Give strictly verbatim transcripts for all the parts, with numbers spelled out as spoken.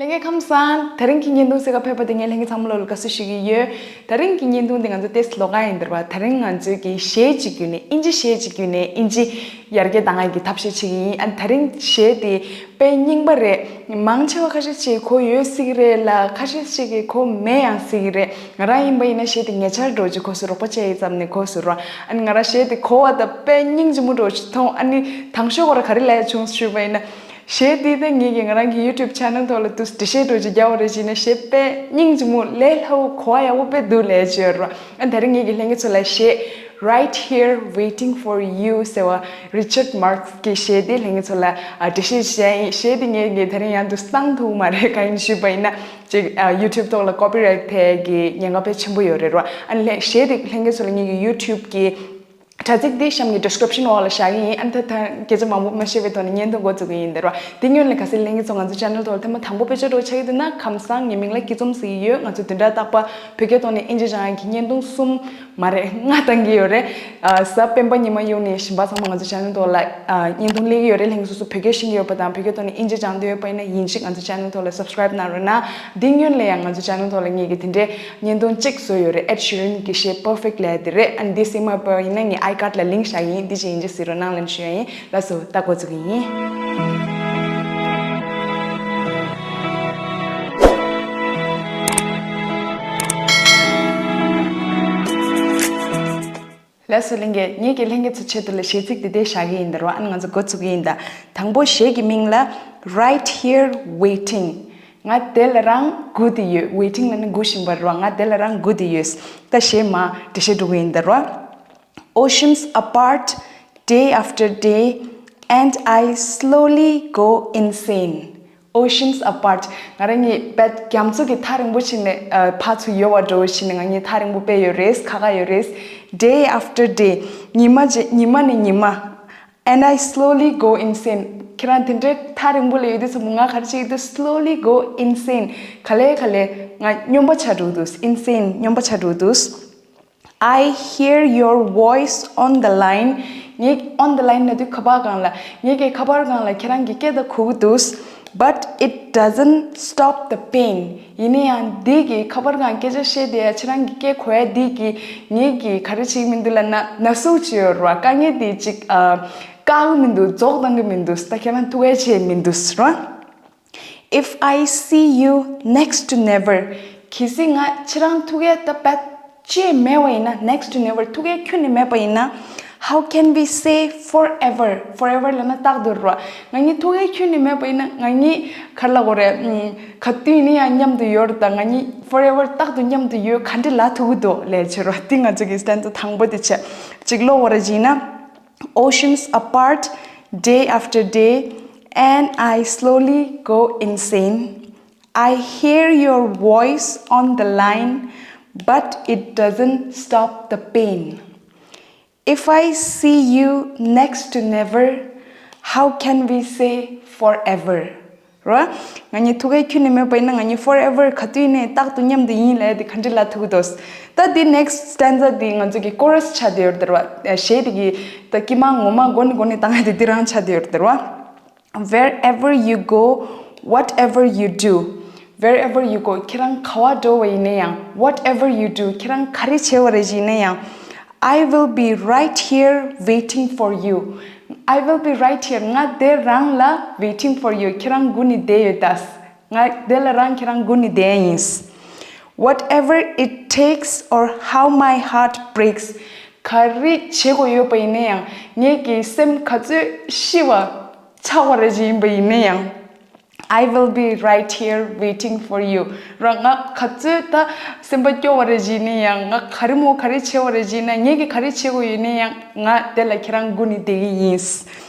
ལྷན་རྒྱས་ཁམས་བཟང་། དེ་རིང་གི་བརྙན་ཐུང་གཟིགས་ག་ཕེབས་པ་དེ་ངས་ལྷན་རྒྱས་ཚང་མ་ལོ་ལ་དགའ་བསུ་ཞུ་གི་ཡོད། དེ་རིང་གི་བརྙན་ཐུང་དེ་ང་ཚོ་ཏོག་ཙམ་ལོགས་ཀ་ཡིན་འདིར་བ། དེ་རིང་ང་ཚོས་ཀྱི་གཞས་ཅིག་བརྒྱུད་ནས་ཨིན་ཇི་གཞས་ཅིག་བརྒྱུད་ནས་ཨིན་ཇི་ཡར་རྒྱས་གཏང་ཡག་གི་ཐབས་ཤེས་བྱེད་ཀྱི་ཡིན། ཨ་དེ་རིང་གཞས་དེ་དཔེ་རྙིང་པ་རེད། མང་ཆེ་བ་ཁ་ཤས་ཅིག་གོ་ཡོད་སྲིད་ཀྱི་རེད་ལ། ཁ་ཤས་ཅིག་གིས་གོ་མེད་ཡང་སྲིད་ཀྱི་རེད། ང་རང་ཡིན་པ་ཡིན་ན་གཞས་དེ་ཉེ་ཆར་འདྲ་བོ་ཅིག་གོ་སོང་། རོགས་པ་བྱས་ཡི་ཙམ་ནས་གོ་སོང་ར། ཨ་ནི་ང་རང་གཞས་དེ་གོ་བ་དང་དཔེ་སྙིང་རྗེ་མོ་འདྲ་བོ་ཅིག་མཐོང་། ཨ་ནི་དང་ཤོས་ཁོ་ར་ག་རེ་ལབ་ཡ་བྱུང་ཞུས་པ་ཡིན་ན། གཞས་འདི་ད་ངེད་ཀྱི་ང་རང་གི་YouTube channel ཐོག་ལ་དུ་འགྲེལ་བཤད་འདྲ་བོ་ཅིག་རྒྱག་པ་རེད་ཅེ་ན། གཞས་དཔེ་སྙིང་རྗེ་མོ་ལས་སླ་བོ་གོ་བ་ཡག་པོ་དཔེ་འདུག་ལབ་ཡ་ཅིག་ཡོད་ར། ཨ་དེ་རིང་ངེད་ཀྱི་ལྷན་རྒྱས་ཚོ་ལ་གཞས་Right Here Waiting for You ཟེར་བ་Richard Marx གི་གཞས་དེ་ལྷན་རྒྱས་ཚོ་ལ་ཨ་འགྲེལ་བཤད་བྱས་ཡིན། གཞས་དེ་ངེད་ཀྱི་དེ་རིང་ཡང་དུ་བཏང་ཐུབ་མ་རེད། གང་ཡིན་ཞུས་པ་ཡིན་ན་ཅིག་ཨ་YouTube ཐོག་ལ་copyright ཐེབས་ཀྱི་ཉེན་ཁ་དཔེ་ཆེན་པོ་ཡོད་རེད་ར། ཨ་ལྷན་གཞས་དེ་ལྷན་རྒྱས་ཚོ་ལ་ངེད་ཀྱི་YouTube གི་དྲ་ཚིགས་འདི་གཤམ་གྱི་description འོག་ལ་བཞག་གི་ཡིན། ཨ་ནི་ད་ད་སྐད་ཆ་མང་པོ་མ་བཤད་པའི་ཐོག་ནས་བརྙན་ཐུང་འགོ་འཛུགས་ཀྱི་ཡིན་འདིར་བ། དེ་སྔོན་ལ་གལ་སྲིད་ལྷན་རྒྱས་ཚོ་ང་ཚོ་channel ཐོག་ལ་ཐེངས་མ་དང་པོ་ཕེབས་འབྱོར་འདྲ་བོ་ཆགས་ཀྱི་འདུག་ན་ཁམས་བཟང་། ངའི་མིང་ལ་སྐྱིད་འཛོམས་ཟེར་གྱི་ཡོད། ང་ཚོ་བདུན་ཕྲག་རྟག་པར་བོད་སྐད་ཐོག་ནས་ཨིན་ཇི་སྦྱང་ཡག་གི་བརྙན་ཐུང་གསུམ་མ་རེད་ལྔ་བཏང་གི་ཡོད་རེད། ཨ་གཟའ་སྤེན་པ་ཉི་མ་གཡུག་ནས་གཞན་པ་ཚང་མ་ང་ཚོ་channel ཐོག་ལ་ཨ་བརྙན་ཐུང་སླེབས་ཀྱི་ཡོད་རེད། ལྷན་རྒྱས་སོ་སོ་བོད་སྐད་ཤེས་ཀྱི་ཡོད་པ་དང་བོད་སྐད་ཐོག་ནས་ཨིན་ཇི་སྦྱང་འདོད་ཡོད་པ་ཡིན་ན་ཡིན་གཅིག་ང་ཚོ་channel ཐོག་ལ་subscribe གནང་རོགས་གནང་། འདི་སྔོན་ལ་ཡང་ང་ཚོ་channel ཐོག་ལ་ངེད་ཀྱི་དེ་འདྲའི་བརྙན་ཐུང་གཅིག་བཟོས་ཡོད་རེད། Ed Sheeran གྱི་གཞས་Perfect ལབ་ཡ་དེ་རེད། ཨ་ནི་འདི་གཟིགས་མ་ཕོད་པ་ཡིན་ན་ངས་ཨའི་ཀཌ་ལ་link བཞག་གི་ཡིན། འདི་ཅིག་ཡིན་གཅིག་གཟིགས་རོགས་གནང་ལབ་ཞུ་ཡ་ཡིན། ལགས་སོ། ད་འགོ་འཛུགས་ཀྱི་ཡིན། ལགས་སོ་ལྷན་རྒྱས། ངེད་ཀྱི་ལྷན་རྒྱས་ཚོ་ཆེད་དུ་ལ་གཞས་ཚིག་འདི་འདྲ་བཞག་གི་ཡིན་འདིར་བ། ཨ་ནི་ང་ཚོ་འགོ་འཛུགས་ཀྱི་ཡིན་ད། དང་པོ་གཞས་ཀྱི་མིང་ལ་Right Here Waiting། ང་དེ་ལ་རང་སྒུག་བསྡད་ཡོད། Waiting ལབ་ན་སྒུག་བཞིན་པ་རེད་བ། ང་དེ་ལ་རང་སྒུག་བསྡད་ཡོད། ད་གཞས་མར་འགྲེལ་བཤད་འགྲོ་གི་ཡིན་ད་རེད་བ། Oceans apart, day after day, and I slowly go insane. Oceans apart. ང་རང་གཉིས་དཔེ་རྒྱ་མཚོ་གི་ཐག་རིང་པོ་ཕྱིན་ནས་ཨ་ཕར་ཚུར་ཡོད་པ་འདྲ་བོ་ཕྱིན་ནས། ང་གཉིས་ཐག་རིང་པོ་དཔེ་ཡོད་རེད། ཁ་ཁ་ཡོད་རེད། Day after day. ཉི་མ་རྗེས་ཉི་མ་ནས་ཉི་མ། And I slowly go insane. ཁྱེད་རང་དེ་འདྲའི་ཐག་རིང་པོ་ལ་ཡོད་དུས་ཙམ་པོ་ང་ག་རེ་བྱེད་ཀྱི་འདུག Slowly go insane. ག་ལེ་ག་ལེ་ང་སྨྱོན་པ་ཆགས་འགྲོ་གི་འདུག Insane. སྨྱོན་པ་ཆགས་འགྲོ་གི་འདུག I hear your voice on the line. ངས་on the line ལབ་དུས་ཁ་པར་སྒང་ལ། ངེད་ཀྱི་ཁ་པར་སྒང་ལ་ཁྱེད་རང་གི་སྐད་དེ་གོ་གི་འདུག But it doesn't stop the pain. ཡིན་ན་ཡང་འདི་གི་ཁ་པར་སྒང་སྐད་ཆ་བཤད་དེ་ཡ་ཁྱེད་རང་གི་སྐད་གོ་ཡ་འདི་གིས་ངེད་ཀྱི་ག་རེ་བྱེད་ཀྱི་མི་འདུག་ལབ་ན། ན་ཟུག་ཅིག་ཡོད་རེད་བ། དཀའ་ངལ་འདི་ཅིག་ཨ་བཀག་གི་མི་འདུག་རྫོགས་བཏང་གི་མི་འདུག་ད་ཁྱེད་རང་ཐུག་ཡ་བྱེད་མི་འདུག་རེད་བ། If I see you next to never. གལ་སྲིད་ང་ཁྱེད་རང་ཐུག་ཡ་ད་དཔེ་ཅིག་མེད་པ་ཡིན་ན། next to never. ཐུག་ཡ་ཁྱོན་ནས་མེད་པ་ཡིན་ན། How can we say forever? Forever ལབ་ན་རྟག་ཏུ་རེད་བ། ང་གཉིས་ཐུག་ཡ་ཁྱོན་ནས་མེད་པ་ཡིན་ན་ང་གཉིས་ག་རེ་ལབ་དགོས་རེད། ཨུམ། ག་དུས་ཡིན་ན་ཡང་མཉམ་དུ་ཡོད་རེད། ད་ང་གཉིས་forever རྟག་ཏུ་མཉམ་དུ་ཡོད་ག་འདྲ་ལབ་ཐུབ་ཀྱི་འདུག་ལབ་བྱས་རེད་བ། འདི་ང་ཚོ་གི་stanza དང་པོ་དེ་བྱས། གཅིག་ཀློག་དགོས་རེད་བྱས་ན། Oceans apart, day after day, and I slowly go insane. I hear your voice on the line, but it doesn't stop the pain. If I see you next to never, how can we say forever? རེད་བ། ང་གཉིས་ཐུག་ཡ་ཁྱོན་ནས་མེད་པ་ཡིན་ན། ང་གཉིས་forever ག་དུས་ནས་རྟག་ཏུ་མཉམ་དུ་ཡིན་ལབ་ཡ་དེ་ག་འདྲ་ལབ་ཐུབ་ཀྱི་འདུག་ད་འདི་next stanza འདི་ང་ཚོ་གི་chorus ཆགས་བསྡད་ཡོད་རེད་བ། གཞས་དེ་གི་ད་དཀྱིལ་མ་ངོ་མ་མགོ་ནས་མགོ་ནས་བཏང་ཡ་དེ་འདི་རང་ཆགས་བསྡད་ཡོད་རེད་བ། Wherever you go, whatever you do, wherever you go, ཁྱེད་རང་ག་པར་འགྲོ་བ་ཡིན་ན་ཡང་། Whatever you do, ཁྱེད་རང་ག་རེ་བྱེད་པ་རེད་ཡིན་ན་ཡང་། I will be right here waiting for you. I will be right here. ང་འདིར་རང་ལ་waiting for you. ཁྱེད་རང་སྒུག་ནས་བསྡད་ཡོད་ད། ང་འདི་ལ་རང་ཁྱེད་རང་སྒུག་ནས་བསྡད་ཡིན། Whatever it takes or how my heart breaks. ག་རེ་བྱེད་དགོས་ཡོད་པ་ཡིན་ན་ཡང་། ངེད་ཀྱི་སེམས་ག་ཚོད་ཤི་བ་ཆགས་པ་རེད་ཡིན་པ་ཡིན་ན་ཡང་། I will be right here waiting for you. རང་ང་ག་ཚོད་ད་སེམས་པ་སྐྱོ་བ་རེད་ཡིན་ན་ཡང་། ང་ག་རེ་མོ་ག་རེ་བྱེད་པ་རེད་ཡིན་ན། ངེད་ཀྱི་ག་རེ་བྱེད་དགོས་ཡོད་ན་ཡང་། ང་དེ་ལ་ཁྱེད་རང་སྒུག་ནས་བསྡད་ཀྱི་ཡིན།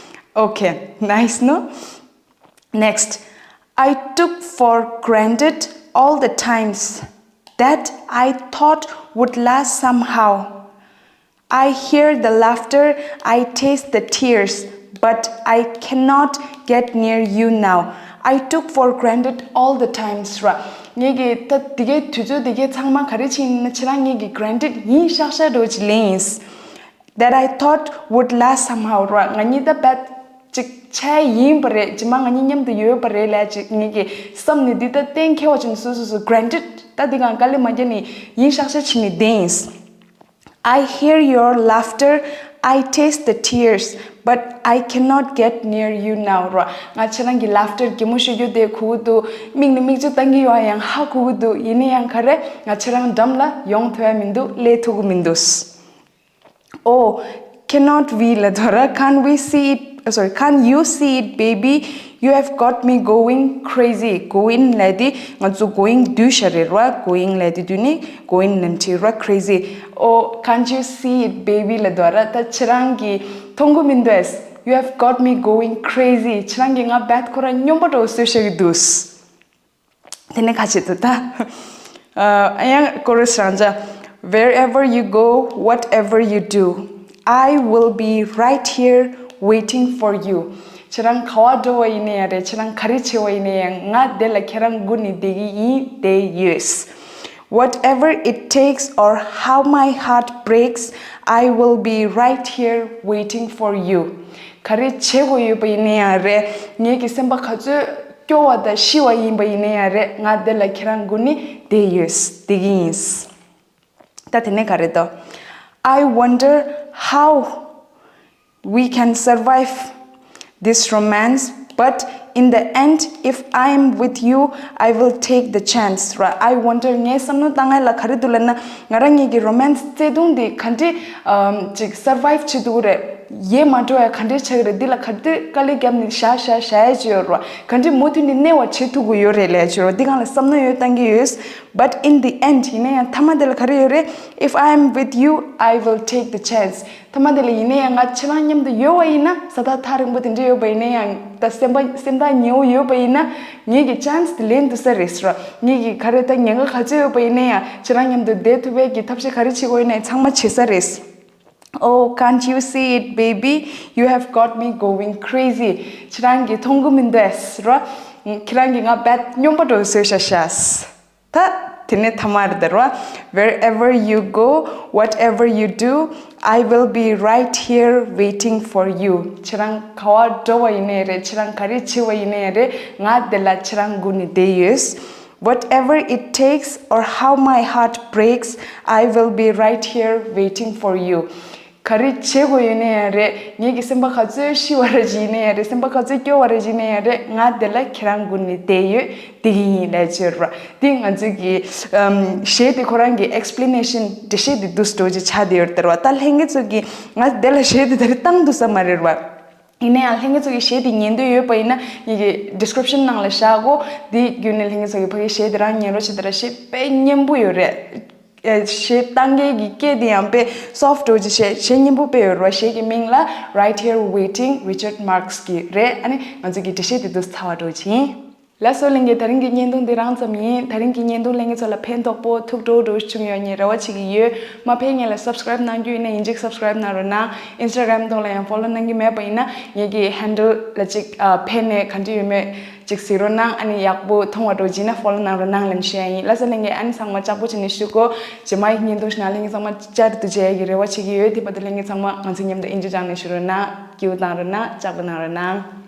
Okay, nice, no? Next, I took for granted all the times that I thought would last somehow. I hear the laughter, I taste the tears, but I cannot get near you now. I took for granted all the times ར། ངེད་ཀྱིས་ད་དེ་གའི་དུས་ཚོད་དེ་གའི་ཚང་མ་ག་རེ་བྱས་ཡིན་ན། ཁྱེད་རང་ངེད་ཀྱི་granted ཡིན་ཤག་ཤག་འདྲ་བོ་ཅིག་ལེན་ཡིན། That I thought would last somehow ར། ང་གཉིས་ད་དཔེ་ ཅིག་བྱས་ཡིན་པ་རེད། རྗེས་མ་ང་གཉིས་མཉམ་དུ་ཡོད་པ་རེད་ལབ་ཅིག་ངེད་ཀྱིས་བསམ་ནས་འདི་ལྟ་གཏན་འཁེལ་བ་བྱས་ནས་སོ་སོ་སོ་granted ད་འདི་གང་དཀའ་ལས་མ་རྒྱག་ནས་ཡིན་ཤག་ཤག་བྱས་ནས་བསྡད་ཡིན། I hear your laughter, I taste the tears, but I cannot get near you now. ར་ང་ཁྱེད་རང་གི་laughter གད་མོ་ཤོར་རྒྱུ་དེ་གོ་གི་འདུག་མིག་ནས་མིག་ཆུ་བཏང་གི་ཡོད་ཡང་ཧ་གོ་གི་འདུག་ཡིན་ན་ཡང་ག་རེ་ང་ཁྱེད་རང་འགྲམ་ལ་ཡོང་ཐུབ་ཡ་མི་འདུག་སླེབས་ཐུབ་གི་མི་འདུག Oh, cannot we ལབ་དོ་ར། Can't we see it? Sorry, can't you see it, baby? You have got me going crazy. Going ལབ་དེ་ང་ཚོ་going བསྡུས་བཞག་རེད་ར། Going ལབ་དེ་བསྡུས་ནི་going ནན་ཁྲི་ར། Crazy. Oh, can't you see it, baby? ལབ་དོ་ར། ད་ཁྱེད་རང་གིས་མཐོང་གི་མི་འདུག You have got me going crazy. ཁྱེད་རང་གིས་ང་རྦད་ཁོ་ར་སྨྱོན་པ་འདྲ་བོ་བཟོས་བཞག་གི་འདུག་དེ་ནས་ཁ་ཆེ་ཏུ་ད། ཨ་ཡང་chorus རང་ཅག Wherever you go, whatever you do, I will be right here waiting for you. ཁྱེད་རང་ག་བ་འགྲོ་བ་ཡིན་ན་ཡང་རེད། ཁྱེད་རང་ག་རེ་བྱེད་བ་ཡིན་ན་ཡང་ང་དེ་ལ་ཁྱེད་རང་སྒུག་ནས་བསྡད་ཀྱི་ཡིན། བསྡད་ཡོད། Whatever it takes or how my heart breaks, I will be right here waiting for you. ག་རེ་བྱེད་དགོས་ཡོད་པ་ཡིན་ན་ཡང་རེད། ངེད་ཀྱི་སེམས་པ་ག་ཚོད་སྐྱོ་བ་དང་ཤི་བ་ཡིན་པ་ཡིན་ན་ཡང་རེད། ང་འདི་ལ་ཁྱེད་རང་སྒུག་ནས་བསྡད་ཡོད། བསྡད་ཀྱི་ཡིན། ད་དེ་ནས་ག་རེ་དོ། I wonder how we can survive this romance, but in the end, if I am with you, I will take the chance. ར། I wonder ངས་བསམ་བློ་བཏང་ཡ་ལ་ག་རེ་འདུག་ལབ་ན། ང་རང་གཉིས་ཀྱི་romance བརྩེ་དུང་འདི་ག་འདྲ་ཨམ་ཅིག་survive བྱེད་ཐུབ་ཀྱི་རེད། ཡལ་མ་འགྲོ་ཡ་ག་འདྲ་ཆགས་ཀྱི་རེད། འདི་ལ་ག་འདྲ་དཀའ་ལས་བརྒྱབ་ནས་བཞག་བཞག་བཞག་ཡ་ཅིག་ཡོད་རེད་བ། ག་འདྲ་མུ་མཐུད་ནས་གནས་པ་བྱེད་ཐུབ་ཀྱི་ཡོད་རེད་ལབ་ཡ་ཅིག་ཡོད་རེད་བ། འདི་སྒང་ལ་བསམ་བློ་ཡོད་བཏང་གི་ཡོད། But in the end, ཡིན་ན་ཡང་མཐའ་མ་དེ་ལ་ག་རེ་ཡོད་རེད། If I am with you, I will take the chance. མཐའ་མ་དེ་ལ་ཡིན་ན་ཡང་ང་ཁྱེད་རང་མཉམ་དུ་ཡོད་པ་ཡིན་ན། ས་ཐག་ཐག་རིང་པོ་དེ་འདྲ་ཡོད་པ་ཡིན་ན་ཡང་། ད་སེམས་པ་སེམས་ཐག་ཉེ་བོ་ཡོད་པ་ཡིན་ན། ངེད་ཀྱི་chance དེ་ལེན་ཐུབ་ས་རེད་ཟེར་བ། ངེད་ཀྱི་ག་རེ་ད་ཉེན་ཁ་ག་ཚོད་ཡོད་པ་ཡིན་ན་ཡང་། ཁྱེད་རང་མཉམ་དུ་བསྡད་ཐུབ་པའི་གི་ཐབས་ཤེས་ག་རེ་བྱེད་དགོས་ཡིན་ན་ཡང་ཚང་མ་བྱེད་ས་རེད། Oh, can't you see it, baby? You have got me going crazy. ཁྱེད་རང་གིས་མཐོང་གི་མི་འདུག་ཟེར་བ། ཁྱེད་རང་གིས་ང་རྦད་སྨྱོན་པ་འདྲ་བོ་བཟོས་བཞག་ཤག་ད་དེ་ནས་ཐ་མར་དེར་བ། Wherever you go, whatever you do, I will be right here waiting for you. ཁྱེད་རང་ག་བ་འགྲོ་བ་ཡིན་ནའི་རེད། ཁྱེད་རང་ག་རེ་བྱེད་པ་ཡིན་ནའི་རེད། ང་དེ་ལ་ཁྱེད་རང་སྒུག་ནས་བསྡད་ཡོད། Whatever it takes or how my heart breaks, I will be right here waiting for you. ག་རེ་བྱེད་དགོས་ཡོད་ན་ཡང་རེད། ངེད་ཀྱི་སེམས་པ་ག་ཚོད་ཤི་བ་རེ་ཅིག་ཡིན་ན་ཡང་རེད། སེམས་པ་ག་ཚོད་སྐྱོ་བ་རེ་ཅིག་ཡིན་ན་ཡང་རེད། ང་དེ་ལ་ཁྱེད་རང་སྒུག་ནས་བསྡད་ཡོད། བསྡད་ཀྱི་ཡིན་ལབ་བྱས་ར། འདི་ང་ཚོས་ཀྱི་ཨམ་གཞས་དེ་ཁོ་རང་གི་explanation འགྲེལ་བཤད་དེ་འདུག་སེ་འདྲ་བོ་ཅིག་ཆགས་བསྡད་ཡོད་རེད་བ། ད་ལྷན་རྒྱས་ཚོ་གིས་ང་དེ་ལ་གཞས་དེ་ད་རེས་བཏང་ཐུབ་ས་མ་རེད་བ། ཡིན་ན་ཡང་ལྷན་རྒྱས་ཚོ་གིས་གཞས་དེ་ཉན་འདོད་ཡོད་པ་ཡིན་ན་ངེད་ཀྱི་description ནང་ལ་བཞག་གོ། དེ་བརྒྱུད་ནས་ལྷན་རྒྱས་ཚོ་གིས་ཕ་གི་གཞས་དེ་རང་ཉན་རོགས་བྱེད། དེ་ར་གཞས་དཔེ་སྙན་པོ་ཡོད་རེད། ཨེ་གཞས་བཏང་མཁན་གྱི་སྐད་དེ་ཡང་དཔེ་soft འདྲ་བོ་ཅིག་བྱས། གཞས་སྙན་པོ་དཔེ་ཡོད་རེད་བ། གཞས་ཀྱི་མིང་ལ་Right Here Waiting, Richard Marx གི་རེད། ཨ་ནི་ང་ཚོ་གི་འགྲེལ་བཤད་དེ་འདུག་སེ་ཚར་བ་འདྲ་བོ་ཅིག་ཡིན། ལགས་སོ་ལྷན་རྒྱས། དེ་རིང་གི་བརྙན་ཐུང་འདི་རང་ཙམ་ཡིན། དེ་རིང་གི་བརྙན་ཐུང་ལྷན་རྒྱས་ཚོ་ལ་ཕན་ཐོགས་པོ་ཐུགས་སྤྲོ་འདྲ་བོ་ཞིག་བྱུང་ཡོད་ངས་རེ་བ་བྱེད་ཀྱི་ཡོད། མ་ཕེབས་སྔོན་ལ་subscribe གནང་རྒྱུ་ཡིན་ན་ཡིན་གཅིག་subscribe གནང་རོགས་གནང་། Instagram ཐོག་ལ་ཡང་follow གནང་རྒྱུ་མེད་པ་ཡིན་ན་ངེད་ཀྱི་handle ལ་གཅིག་ཨ་ཕེབས་ནས་ག་འདྲ་ཡོད་མེད་གཅིག་གཟིགས་རོགས་གནང་། ཨ་ནི་ཡག་པོ་མཐོང་བ་འདྲ་བོ་ཅིག་ཡིན་ན་follow གནང་རོགས་གནང་ལབ་ཞུ་ཡ་ཡིན། ལགས་སོ་ལྷན་རྒྱས། ཨ་ནི་ཚང་མ་ལྕགས་པོ་བྱས་ནས་བཞུགས་གོ། རྗེས་མ་ཡི་བརྙན་ཐུང་ཞིག་ནང་ལྷན་རྒྱས་ཚང་མ་བསྐྱར་དུ་མཇལ་ཡ་གི་རེ་བ་བྱེད་ཀྱི་ཡོད། དེ་བར་དུ་ལྷན་རྒྱས་ཚང་མ་ང་ཚོ་མཉམ་དུ་ཨིན་ཇི་སྦྱངས་ནས་བཞུགས་རོགས་གནང་། སྐྱིད་པོ་བཏང་རོགས་གནང་། ལྕགས་པོ་གནང་རོགས་གནང་།